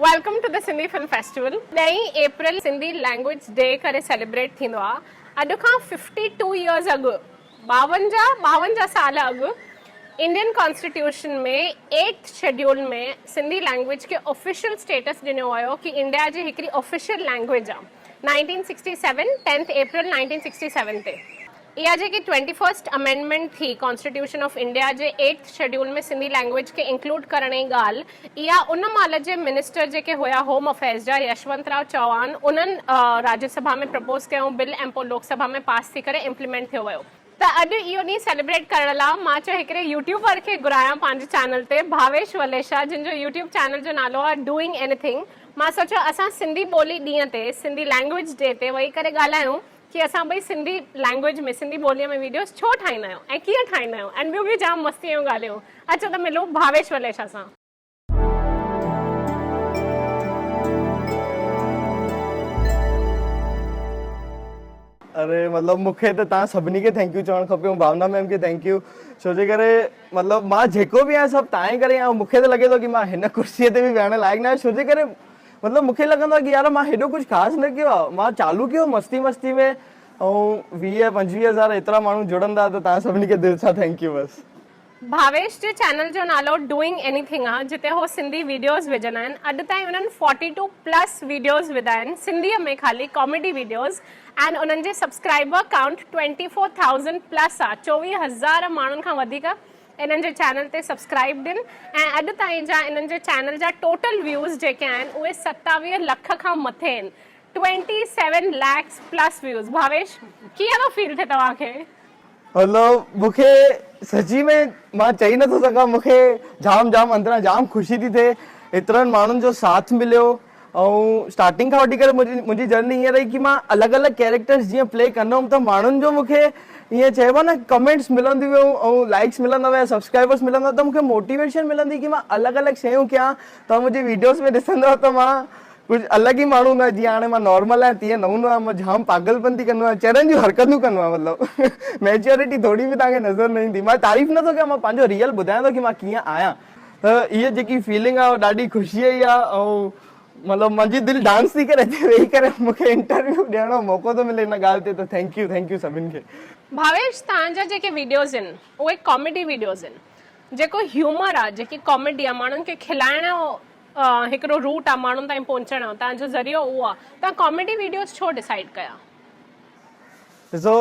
Welcome to the Sindhi film festival. ڏهين April Sindhi language day ڪري celebrate ٿيندو آ. اڄ کان ففٽي ٽو يئرز اڳ، ٻاونجاهه، 52 سال اڳ، Indian constitution ۾ eighth schedule ۾ Sindhi language کي آفيشل اسٽيٽس ڏنو ويو ڪي انڊيا جي هڪڙي آفيشل لينگويج آ. Nineteen sixty seven, tenth April nineteen sixty seven تي. اها جيڪي ٽوئنٽي فرسٽ امينڊمينٽ ٿي ڪانسٽيٽيوشن آف انڊيا جي ايٽٿ شيڊيول ۾ سنڌي لينگويج کي انڪلوڊ ڪرڻ جي ڳالهه اها ان مهل جي منسٽر جيڪي هيا هوم افيئرز جا يشونت راء چوهان انهن راجيه سڀا ۾ پرپوز ڪيو بل ۽ پوء لوڪ سڀا ۾ پاس ٿي ڪري امپليمينٽ ٿيو ويو. ته اڄ اهو ڏينهن سيليبريٽ ڪرڻ لا مان چيو هڪڙي يوٽيوبر کي گهرايان پنهنجي چينل تي ڀاويش وليشا جن جو يوٽيوب چينل جو نالو آهي ڊوئنگ اينيٿنگ مان سوچيو اسان سنڌي ٻولي ڏينهن تي سنڌي لينگويج ڊي تي ويهي ڪري ڳالهايون ڪي اسان ٻئي سنڌي لينگويج ۾ سنڌي ٻوليء ۾ ويڊيوز ڇو ٺاهيندا آهيون ۽ ڪيئن ٺاهيندا آهيون ۽ ٻيون به جام مستيء جون ڳالهيون اچو ته ملون ڀاويش وليشا سان. اري مطلب مون کي ته توهان سڀني کي thank you چوڻ کپي ۽ ڀاونا ميم کي thank you ڇو جي ڪري مطلب مان جيڪو به آهيان سڀ توهان جي ڪري آهيان مون کي ته لڳي ٿو ڪي مان هن ڪرسي تي به ويهڻ لائق نه آهيان ڇو جي ڪري مطلب مون کي لڳندو آهي ڪي يار مان هيڏو ڪجهه خاص نه ڪيو آهي مان چالو ڪيو مستي مستي ۾ ۽ ويهه پنجويهه هزار ايترا ماڻهو جڙندا ته توهان سڀني کي دل سان thank you بس. ڀاويش جي چينل جو نالو ڊوئنگ ايني ٿنگ آهي جتي هو سنڌي ويڊيوز وجهندا آهن اڄ تائين انهن فورٽي ٽو پلس ويڊيوز وڌا آهن سنڌي ۾ خالي ڪاميڊي ويڊيوز ۽ انهن جي subscriber count twenty four thousand plus آهي چوويهه هزار ماڻهن کان وڌيڪ انهن جي چينل تي سبسڪرائبڊ ان ۽ اڄ تائين جا انهن جي چينل جا ٽوٽل ويوز جيڪي آهن اهي 27 لک کان مٿي آهن twenty seven lakhs plus views Bhavesh ڪيئن ٿو فيل ٿئي توهان کي؟ مطلب مون کي سچي ۾ مان چئي نٿو سگهان مون کي جام جام اندران جام خوشي ٿي ٿئي ايترن ماڻهن جو ساٿ مليو ۽ اسٽارٽنگ کان وٺي ڪري منهنجي جرني ائين رهي ڪي مان الڳ الڳ ڪيريڪٽرس جيئن پلي ڪندو هوم ته ماڻهن جو مون کي ائين چئبو آهي نه ڪمينٽس ملنديون ويون ۽ لائڪس ملندا ويا سبسڪرائبرس ملندا ته مون کي موٽيويشن ملندي ڪي مان الڳ الڳ شيون ڪيان ته منهنجي ويڊيوز ۾ ڏسندو ته مان ڪجهه الڳ ئي ماڻهو هوندو آهيان جيئن هاڻي مان نارمل آهيان تيئن نه هوندو آهيان مان جام پاڳل پنتي ڪندو آهيان چرن جون حرڪتون ڪندو آهيان مطلب ميچورٽي ٿوري به توهان کي نظر نه ايندي مان تعريف نٿو ڪيان مان پنهنجو ريئل ٻڌايان ٿو ڪي مان ڪيئن آهيان. ته اها جيڪي فيلنگ آهي اها ڏاڍي خوشيء جي آهي ۽ مطلب منهنجي دل ڊانس ٿي ڪري هتي ويهي ڪري مون کي انٽرويو ڏيڻ جو موقعو ٿو ملي ان ڳالهه تي ته thank you thank you سڀن کي. ڀاويش توهان جا جيڪي ويڊيوز آهن اهي ڪاميڊي ويڊيوز آهن جيڪو هيومر آهي جيڪي ڪاميڊي آهي ماڻهن کي کلائڻ جو هڪڙو روٽ آهي ماڻهن تائين پهچڻ جو توهان جو ذريعو اهو آهي توهان ڪاميڊي ويڊيوز ڇو ڊسائيڊ ڪيا؟ ڏسو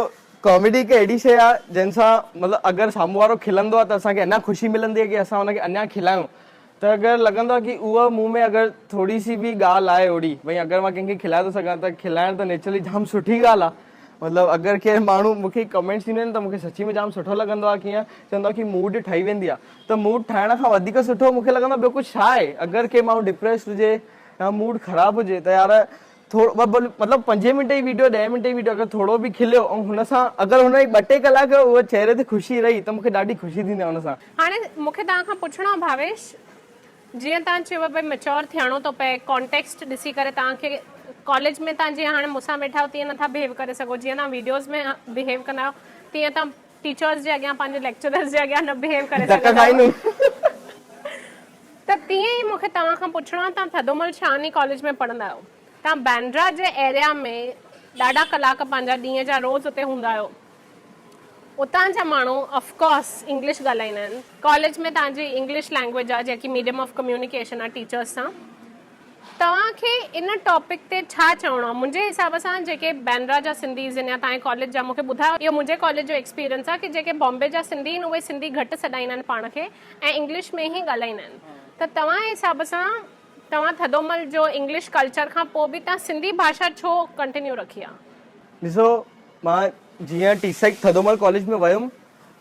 ڪاميڊي هڪ اهڙي شيء آهي جنهن سان مطلب اگر سامهون وارو کلندو آهي ته اسان کي اڃا خوشي ملندي آهي ڪي اسان ان کي اڃا کلايون ته اگر لڳندو آهي ڪي اها مون ۾ اگر ٿوري سي به ڳالهه آهي اهڙي ڀئي اگر مان ڪنهن کي کلائي ٿو سگهان ته کلائڻ ته نيچرلي جام سٺي ڳالهه آهي مطلب اگر ڪير ماڻهو مون کي ڪمينٽس ڏيندا آهن ته مون کي سچي ۾ جام سٺو لڳندو آهي ڪيئن چوندو آهي ڪي موڊ ٺهي ويندي آهي ته موڊ ٺاهڻ کان وڌيڪ سٺو مون کي لڳندو آهي ٻيو ڪجهه ڇا آهي اگر ڪي ماڻهو ڊپريسڊ هجي يا موڊ خراب هجي ته يار ٿورو مطلب پنجين منٽي جي ويڊيو ڏهين منٽي جي ويڊيو اگر ٿورو به کليو ۽ هن سان اگر هن جي ٻه ٽي ڪلاڪ اهو چهري تي خوشي رهي ته مون کي ڏاڍي خوشي ٿيندي آهي ان سان. هاڻي مون کي توهان کان پڇڻو آهي ڀاويش جيئن توهان چيو ڀئي ميچور ٿيڻو ٿو پئي ڪانٽيڪسٽ ڏسي ڪري توهان کي ڪاليج ۾ توهان جيئن هاڻي مون سان ويٺا آهيو تيئن نٿا بهيو ڪري سگهو جيئن توهان ويڊيوز ۾ بهيو ڪندا آهيو تيئن توهان ٽيچرز جي اڳيان پنهنجي ليڪچررز جي اڳيان نه بهيو ڪري ڌڪ سگهندا آهيو. کائيندم. ته تيئن ئي مون کي توهان کان پڇڻو آهي توهان ٿڌومل شاهاڻي ڪاليج ۾ پڙهندا آهيو توهان بينڊرا جي ايريا ۾ ڏاڍا ڪلاڪ پنهنجا ڏينهن جا روز اتي هوندا آهيو اتان جا ماڻهو آف ڪورس انگلش ڳالهائيندا آهن ڪاليج ۾ توهان جي انگلش لينگويج آهي جيڪي ميڊيم آف ڪميونيڪيشن آهي ٽيچرس سان توهان کي ان ٽاپڪ تي ڇا چوڻو آهي؟ منهنجي حساب سان جيڪي بينڊرا جا سنڌيز آهن يا توهان جي ڪاليج جا مون کي ٻڌايو اهو منهنجي ڪاليج جو ايڪسپيرينس آهي ڪي جيڪي بامبي جا سنڌي آهن اهي سنڌي گهٽ سڏائيندا آهن پاڻ کي ۽ انگلش ۾ ئي ڳالهائيندا آهن ته توهان جي حساب سان توهان ٿڌومل جو انگلش ڪلچر کان پوء به توهان سنڌي ڀاشا ڇو ڪنٽينيو رکي آهي؟ ڏسو مان جيئن ٽي سيڪ ٿڌومل ڪاليج ۾ ويم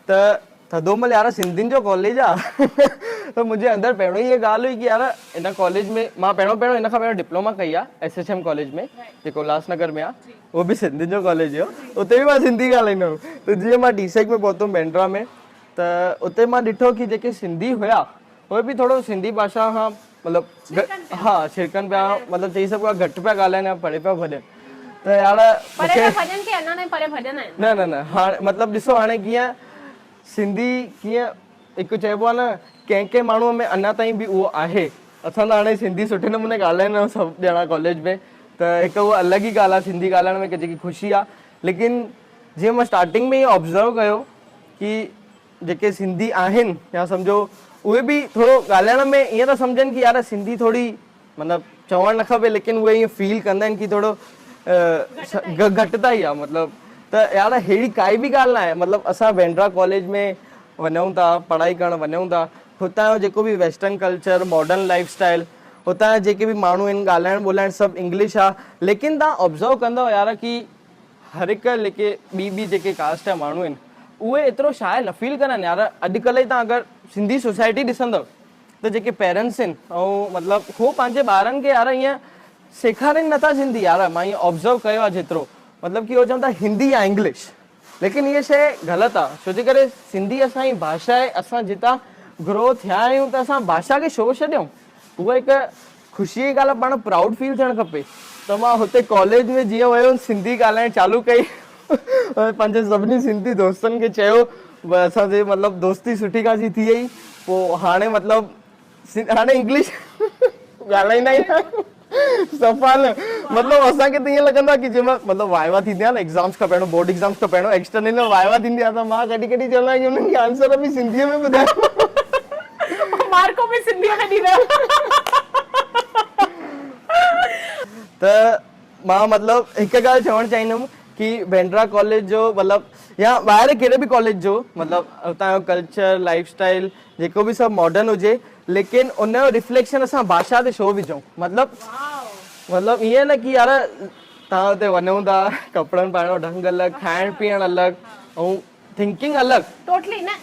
ته ٿڌومل يار سنڌين جو ڪاليج آ ته منهنجي اندر پهريون ئي اها ڳالهه هئي ڪي يار ان ڪاليج ۾ مان پهريون پهريون ان کان پهريون ڊپلوما ڪئي آ ايس ايڇ ايم ڪاليج ۾ جيڪو الهاس نگر ۾ آ اهو به سنڌين جو ڪاليج هيو اتي به مان سنڌي ڳالهائيندو هيم ته جيئن مان ڊي سيڪ ۾ پهتم بينڊرا ۾ ته اتي مان ڏٺو ڪي جيڪي سنڌي هيا اهي به ٿورو سنڌي ڀاشا کان مطلب ها ڇرڪن پيا مطلب چئي سگهبو آ گهٽ پيا ڳالهائن يا پري پيا ڀڄن ته يار پري پيا ڀڄن ڪي اڃا تائين پري ڀڄندا آهن. نه نه نه هاڻي مطلب ڏسو هاڻي ڪيئن سنڌي ڪيئن هڪ چئبو آ نه ڪنهن ڪنهن ماڻهو ۾ اڃا تائين به اهو آهي. اسان ته هاڻي سنڌي سٺي نموني ڳالهائيندا آهيون سڀ ڄڻا ڪاليج ۾ ته هڪ اها الڳ ئي ڳالهه آهي سنڌي ڳالهائڻ ۾ جيڪي خوشي آهي ليڪن جيئن مان اسٽارٽنگ ۾ ئي آبزرو ڪيو ڪي جيڪي سنڌي آهن يا سمجهو اهي به ٿورو ڳالهائڻ ۾ ائين ٿا سمجهن ڪي يار سنڌي ٿوري مطلب چوڻ نه کپي ليڪن اهي ائين فيل ڪندا آهن ڪي ٿورو گهٽتائي آهي مطلب ته يار اهڙي ڪائي به ڳالهه نه آهي مطلب اسان بينڊرا ڪاليج ۾ وڃون ٿا پڙهائي ڪرڻ وڃون ٿا هتان جو جيڪو به western culture modern life style هتان جا جيڪي به ماڻهو آهن ڳالهائڻ ٻولهائڻ سڀ انگلش آهي ليڪن توهان آبزرو ڪندؤ يار ڪي هر هڪ ليڪي ٻي ٻي جيڪي ڪاسٽ جا ماڻهو آهن اهي ايترو شاء نه فيل ڪندا آهن يار اڄڪلهه ئي توهان اگر سنڌي سوسائٽي ڏسندؤ ته جيڪي پيرنٽس آهن ۽ مطلب هو پنهنجي ٻارن کي يار ائين سيکارين نٿا سنڌي يار مان ائين آبزرو ڪيو آهي جيترو مطلب ڪي هو چون ٿا هندي يا انگلش ليڪن هيء شيء غلط آ ڇو جي ڪري سنڌي اسان جي ڀاشا آهي اسان جتان گرو ٿيا آهيون ته اسان ڀاشا کي ڇو ڇڏيون اها هڪ خوشي جي ڳالهه آ پاڻ پرائوڊ فيل ٿيڻ کپي ته مان هتي ڪاليج ۾ جيئن ويم سنڌي ڳالهائڻ چالو ڪئي پنهنجي سڀني سنڌي دوستن کي چيو اسان جي مطلب دوستي سٺي خاصي ٿي وئي پوء هاڻي مطلب هاڻي انگلش ڳالهائيندا ئي نه آهيون صفا نه مطلب اسان کي ته ائين لڳندو آهي ڪي جنهن مهل مطلب وائوا ٿيندي آهي نه ايگزامس کان پهريون بورڊ ايگزامس کان پهريون ايڪسٽرنل ۾ وائوا ٿيندي آهي ته مان ڪڏهن ڪڏهن چوندو آهيان ڪي انهن کي آنسر به سنڌيء ۾ ٻڌايو مارڪون به سنڌيء ۾ ڏيندا ته مان مطلب هڪ ڳالهه چوڻ چاهيندم ڪي بينڊرا ڪاليج جو مطلب يا ٻاهر ڪهڙي به ڪاليج جو مطلب اتان جو ڪلچر لائف اسٽائل جيڪو به سڀ ماڊرن هجي ليڪن ان جو رفليڪشن اسان ڀاشا تي ڇو وجهون مطلب مطلب ائين نه ڪي يار توهان اتي وڃون ٿا ڪپڙن پائڻ جو ڍنگ الڳ کائڻ پيئڻ الڳ ۽ ٿنڪنگ الڳ. ٽوٽلي نه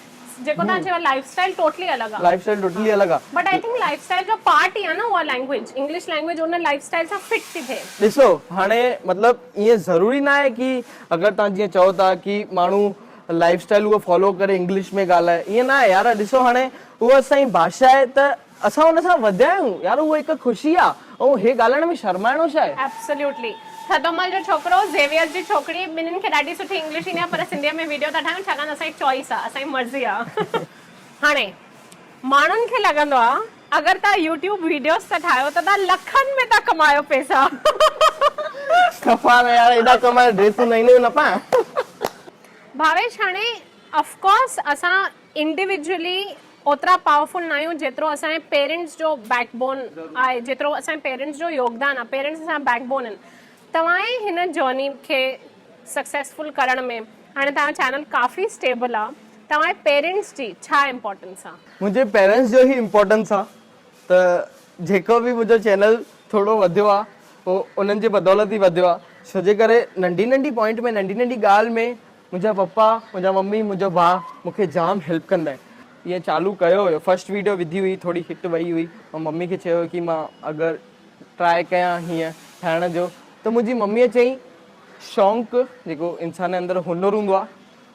جيڪو توهان چيو لائف اسٽائل ٽوٽلي الڳ آ. لائف اسٽائل ٽوٽلي الڳ آ. But I think life style جو پارٽ ئي آ نه اها لينگويج انگلش لينگويج ان لائف اسٽائل سان فٽ ٿي ٿئي. ڏسو هاڻي مطلب ائين ضروري ناهي ڪي اگر توهان جيئن چئو ٿا ڪي ماڻهو لائف اسٽائل اهو فالو ڪري انگلش ۾ ڳالهائي ائين نه آهي يار ڏسو هاڻي اهو اسان جي ڀاشا آهي ته اسان ان سان وڌيا آهيون يار اهو هڪ خوشي آهي ۽ هي ڳالهائڻ ۾ شرمائڻو ڇا آهي. ايبسليوٽلي ٿڌومل جو ڇوڪرو زيويئر جي ڇوڪري ٻنهين کي ڏاڍي سٺي انگلش ايندي آهي پر سنڌيء ۾ ويڊيو ٿا ٺاهيون ڇاڪاڻ ته اسان جي چوائس آهي اسان جي مرضي آهي هاڻي ماڻهن کي لڳندو آهي اگر توهان يوٽيوب ويڊيوز ٿا ٺاهيو ته توهان لکن ۾ ٿا ڪمايو پيسا. صفا نه يار ايڏا ڪمائي ڊريسون نيون نيون نه پايان. ڀاويش هاڻي آف ڪورس اسان انڊيويجولي اوترا پاورفل نه آهيون جيترو اسان جي پيرنٽس جو بيڪ بون آهي جيترو اسان جي پيرنٽس جو يوگدان آهي پيرنٽس اسان جا بيڪ بون آهن توهان جي هن جرني کي سڪسيسفل ڪرڻ ۾ هاڻي توهان جو چينل ڪافي اسٽيبل آهي توهان جي پيرنٽس جي ڇا امپورٽنس آهي؟ منهنجي پيرنٽس جو ئي امپورٽنس آ ته جيڪو به منهنجو چينل ٿورو وڌيو آ اهو انهن جي بدولت ئي وڌيو آ ڇو جي ڪري ننڍي ننڍي پوائنٽ ۾ ننڍي ننڍي ڳالهه ۾ منهنجا پپا منهنجا ممي منهنجو ڀاء مون کي جام هيلپ ڪندا آهن. ائين چالو ڪيو هيو فرسٽ ويڊيو وڌي هئي ٿوري هٽ وئي هئي مان ممي کي چيو ڪي مان اگر ٽرائي ڪيان هيئن ٺاهڻ جو ته منهنجي مميء چئي شونق جيڪو انسان جي اندر هنر هوندو آ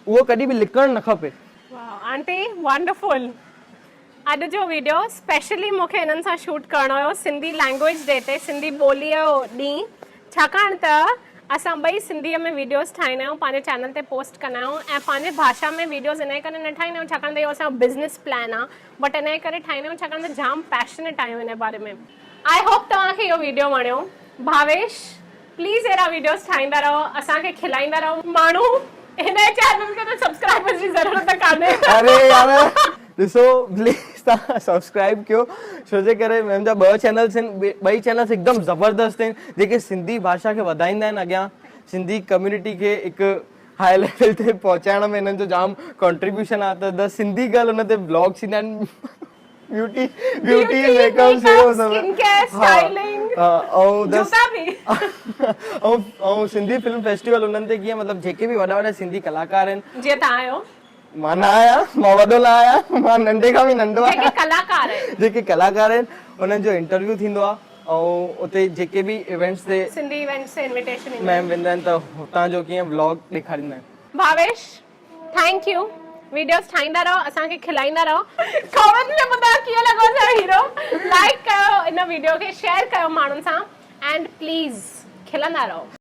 اهو ڪڏهن به لڪڻ نه کپي. واھ آنٽي ونڊرفل اڄ جو ويڊيو اسپيشلي مون کي انهن سان شوٽ ڪرڻو هيو سنڌي لينگويج ڊي تي سنڌي ٻوليء جو ڏينهن ڇاڪاڻ ته اسان ٻئي سنڌيء ۾ ويڊيوز ٺاهيندا آهيون پنهنجي چينل تي پوسٽ ڪندا آهيون ۽ پنهنجي ڀاشا ۾ ويڊيوز انهي ڪري نه ٺاهيندا آهيون ڇاڪاڻ ته اهو اسان جو بزنس پلان آهي بٽ انهي ڪري ٺاهيندا آهيون ڇاڪاڻ ته جام پيشنيٽ آهيون انهي باري ۾ I hope توهان کي اهو ويڊيو وڻيو ڀاويش پليز اهڙا ويڊيوز ٺاهيندا رهو اسان کي کلائيندا رهو ماڻهو هن چينل کي ته سبسڪرائبرز جي ضرورت ڪانهي. اري يار ڏسو پليز توهان سبسڪرائب ڪيو ڇو جي ڪري منهنجا ٻه چينلز آهن ٻئي چينلز هڪدم زبردست آهن جيڪي سنڌي ڀاشا کي وڌائيندا آهن اڳيان سنڌي ڪميونٽي کي هڪ هاء ليول تي پهچائڻ ۾ هنن جو جام ڪنٽريبيوشن آهي ته the Sindhi girl ان تي بلاگس ايندا آهن beauty beauty make up save سڀ اسڪن ڪيئر اسٽائلنگ ها ۽ دس جوتا به ۽ ۽ سنڌي فلم فيسٽيول انهن تي ڪيئن مطلب جيڪي به وڏا وڏا سنڌي ڪلاڪار آهن جيئن توهان آهيو مان نه آهيان مان وڏو نه آهيان مان ننڍي کان به ننڍو جيڪي آهيان ڪلاڪار آهن جيڪي ڪلاڪار آهن انهن جو انٽرويو ٿيندو آهي ۽ اتي جيڪي به ايونٽس تي سنڌي ايونٽس تي انويٽيشن ايندو ميم ويندا آهن ته هتان جو ڪيئن ولاگ ڏيکاريندا آهن. ڀاويش thank you videos ٺاهيندا رهو اسان کي کلائيندا رهو ڪمينٽ ۾ ٻڌايو ڪيئن لڳو اسان جو هيرو لائيڪ ڪيو ان ويڊيو کي شيئر ڪيو ماڻهن سان اينڊ پليز کلندا رهو.